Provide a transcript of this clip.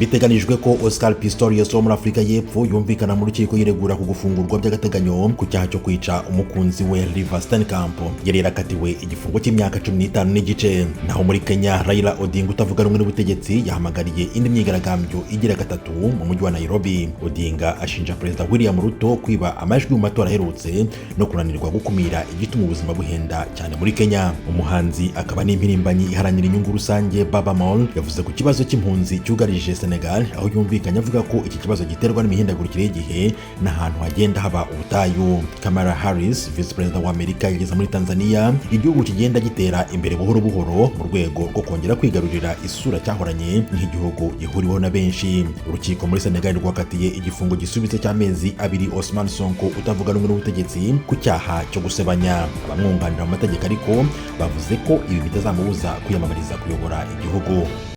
Biteganijwe ko Oscar Pistorius wo muri Afurika y'Epfo yumvikana mu rukiko yiregura ku gufungurwa by'agateganyo ku cyaha cyo kwica umukunzi we Reeva Steenkamp. Yari yarakatiwe igifungo cy'imyaka 15 n'igice. Naho muri Kenya, Raila Odinga utavuga rumwe n'ubutegetsi yahamagariye indi myigaragambyo igira gatatu mu mujyi wa Nairobi. Odinga ashinja Perezida William Ruto kwiba amajwi mu matora aherutse no kunanirwa gukumira igituma ubuzima buhenda cyane muri Kenya. Umuhanzi akaba n'impirimbanyi iharanira inyungu rusange Baba Maal yavuze ku kibazo cy'impunzi cyugarije Senegal, aho yumvikanye avuga ko iki kibazo giterwa n'imihindagurikire y'igihe n'ahantu hagenda haba ubutayu. Kamala Harris, visi perezida wa Amerika, yageze muri Tanzania, igihugu kigenda gitera imbere buhoro buhoro mu rwego rwo kongera kwigarurira isura cyahoranye nk'igihugu gihuriweho na benshi. Urukiko muri Senegal rwakatiye igifungo gisubitse cy'amezi 2 Ousmane Sonko utavuga rumwe n'ubutegetsi ku cyaha cyo gusebanya. Abamwunganira mu mategeko ariko bavuze ko ibi bitazamubuza kwiyamamariza kuyobora igihugu.